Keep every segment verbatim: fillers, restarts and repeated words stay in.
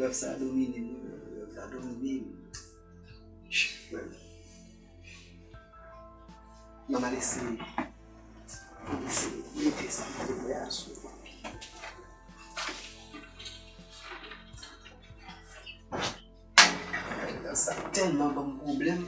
Rèv sa domine m, rèv la domine m. Mwen, m al eseye, m eseye mete sa m te wè a sou papye. Sa tèlman ban m pwoblèm.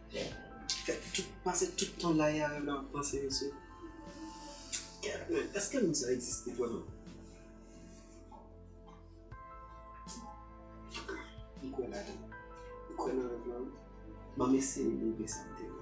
Fè tout, pase tout tan la e a rèv la m ap panse, mesye. Gad, men, èske moun sa egziste vrèman? M kwè ladan. M kwè nan rèv la, wi. Ban m eseye leve sa m te wè.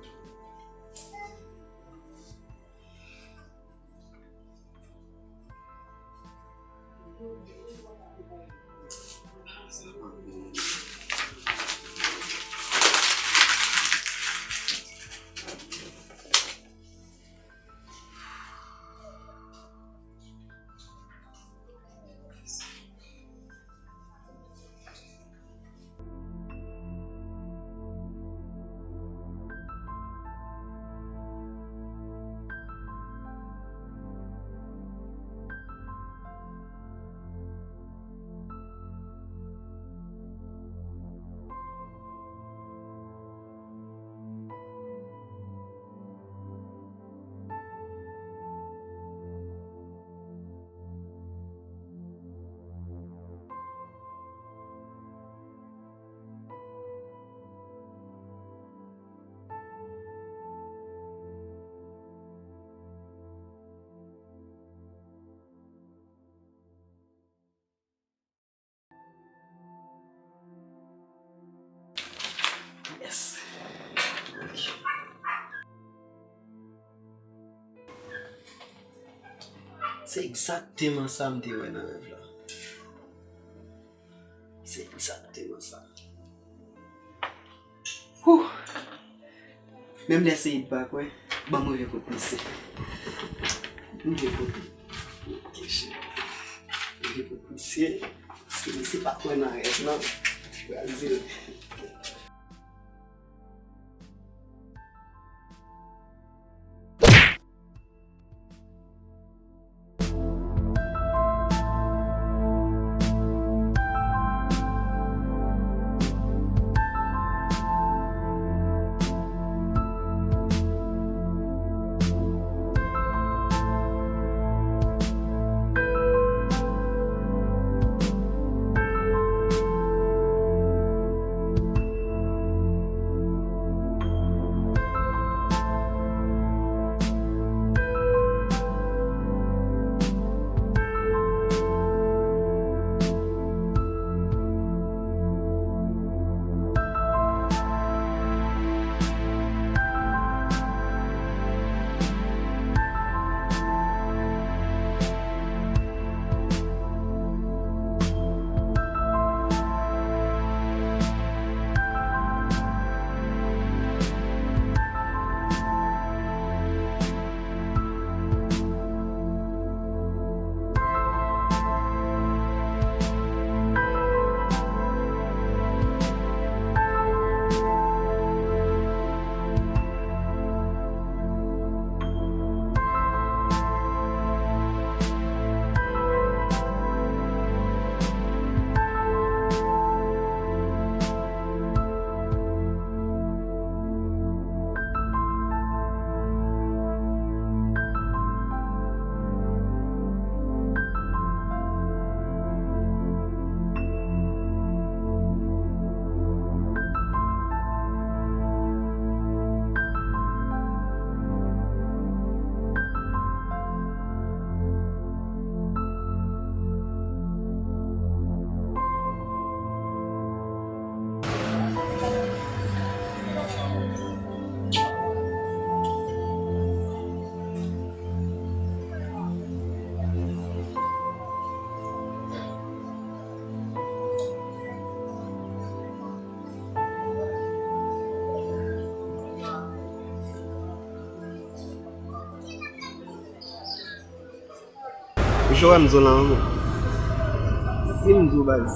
Yes. Se egzakteman sa m te wè nan rèv la. Se egzakteman sa. Whew! Menm lè se it pa kwè, ban m rive kot misye. M rive kot li. Ok, cheri. M rive kot misye. Paske misye pa kwè nan rèv lan. Pral di l. Mesye, w wè m di w la, manman. Si m di w, baz,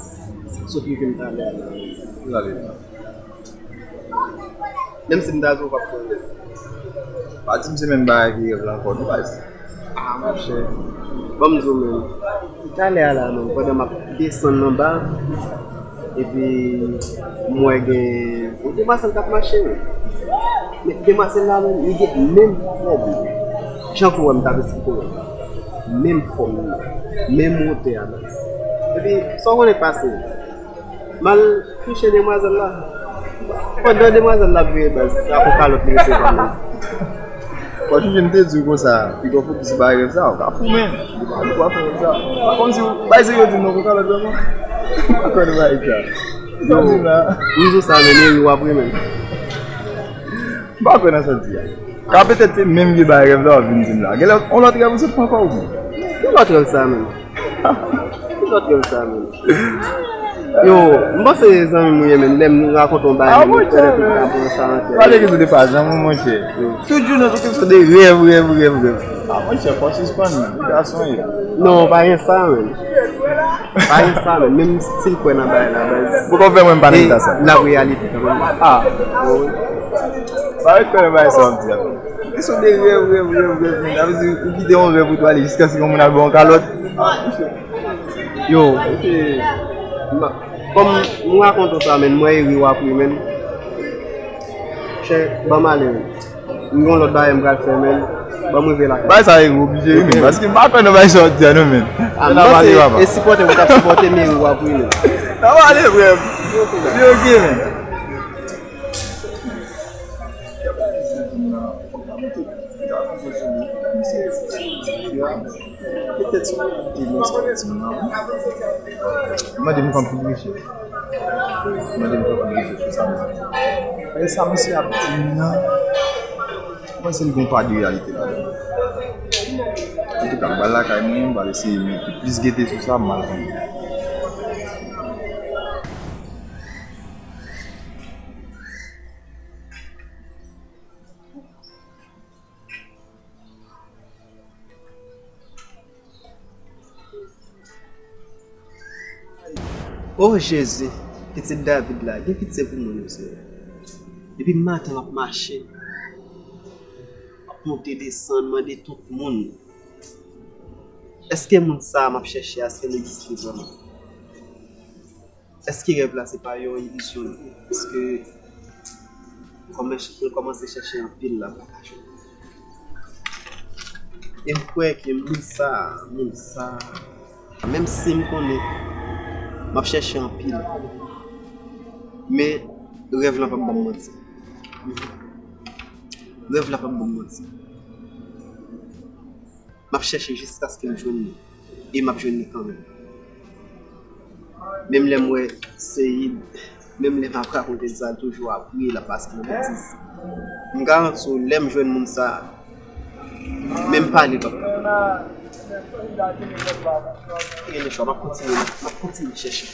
sa k sot rive m talè a la. Ki sa l ye? Menm si m ta di w, w p ap kwè. Pa di m se menm bagay ki rèv la ankò non, baz. Ah, monchè. Ban m di w menm. Talè a la menm, pandan m ap desann anba, epi m wè gen yon demwazèl k ap mache, wi. Men demwazèl la menm, li gen menm fòm. Jan pou wè m t ap esplike w. Menm fòm li, menm wotè a menm. Epi, sa w konnen k pase? M al touche demwazèl la. Pandan demwazèl la ap vire baz, se ak yon kalòt li resevwa m nan. Fò Jojo m te di w konsa, piga w fokis bay rèv sa, ou ka fou menm. Ou pa fè rèv sa. Kòmsi w bay se yo di m nan konsa lòt vrèman. Ou pa kwè nan bagay sa. Sa w di m la. M di w sa menm, e wi w ap ri menm. M pa kwè nan sa w di a. Ka petèt se menm vye bay rèv la w ap vin di m la. Genlè yon lòt rèv ou sot fè ankò ou byen. Yon lòt rèv sa menm. Ki lòt rèv sa menm? Yo, m panse zanmi m ou ye menm, lè m rakonte yon bagay, ah, menm, monchè, fè lè tout ka pran sa an tèt. Pale ki sou de pa zanmi, monchè. Tout jounen sou kesyon de rèv, rèv, rèv, rèv. Ah, monchè, fò sispann, li gason ye. Non, pa gen sa menm. Pa gen sa menm, menm stil kwè nan bagay la, baz. Poko fè mwen pa nan eta sa. E la reyalite kanmenm. Ah. Wi. Pa ret kwè nan bagay sa w ap di a. Kesyon de rèv, rèv, rèv, rèv, menm. Sa vle di, ou kite yon rèv ou tou ale jiskaske yon moun al ba w yon kalòt. Yo, se, m, kòm m rakonte w sa, menm, mwen e ri w ap ri, menm. Chè, ban m ale, menm. M gen yon lòt bagay m pral fè, menm. Ban m rive lakay. Bagay sa e oblije wi, menm. Paske m pa kwè nan bagay sa w ap di a non, menm. Ah, m panse e sipòte ou t ap sipòte m, e ri w ap ri, menm. N ap ale, frè m. Li oke, menm. Petèt se mwen ki te mwen sa ti moun nan. Mande m kòm piblisye. Mande m kòm piblisye sou sa m ap di. Paske sa misye ap di m nan, mwen panse li gen yon pa de reyalite ladan. Antouka, m pral lakay mwen, m pral eseye mete plis gete sou sa, m pral konn. O Jezi, pitit David la, gen pitye pou mwen, Senyè. Depi maten m ap mache, m ap monte desann, mande tout moun, èske moun sa a m ap chèche a, èske l egziste vrèman? Èske rèv la se pa yon ilizyon li ye? Paske kòman, mwen kòmanse chèche anpil la, m pa ka jwenn. E m kwè ke moun sa, moun sa, menm si m konnen m ap chèche anpil, men rèv lan p ap ban m manti. Rèv la p ap ban m manti. M ap chèche jiskaske m jwenn li. E m ap jwenn li kanmenm. Menm lè m wè Seyid, menm lè m ap rakonte l sa, l toujou ap ri, l ap pase nan betiz. M garanti w, lè m jwenn moun sa, menm pale l p ap ka. Pa gen lechwa, m ap kontinye, m ap kontinye chèche.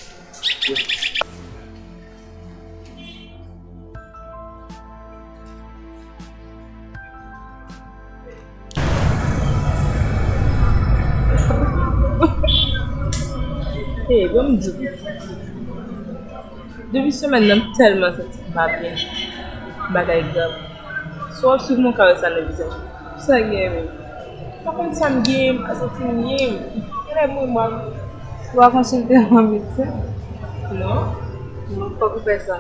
Hey, ban m di w pitit. Depi semèn nan, m tèlman santi m pa byen. Bagay grav. Si w ap swiv mwen, w ka wè sa nan vizaj mwen. Sa gen menm. M pa konn sa m gen, m pa santi m byen. Genlè m rimòg. Ou pa konsilte yon medsen? Non. Non, fòk ou fè sa.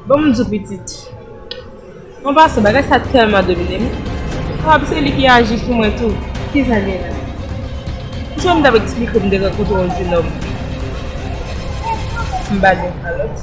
Bon, m di w pitit. An pasan, bagay sa tèlman domine m. Kapab se li ki aji sou mwen tou. Kisa gen la? Jan m t ap eksplike w, m te rankontre yon jenòm. M ba l yon kalòt.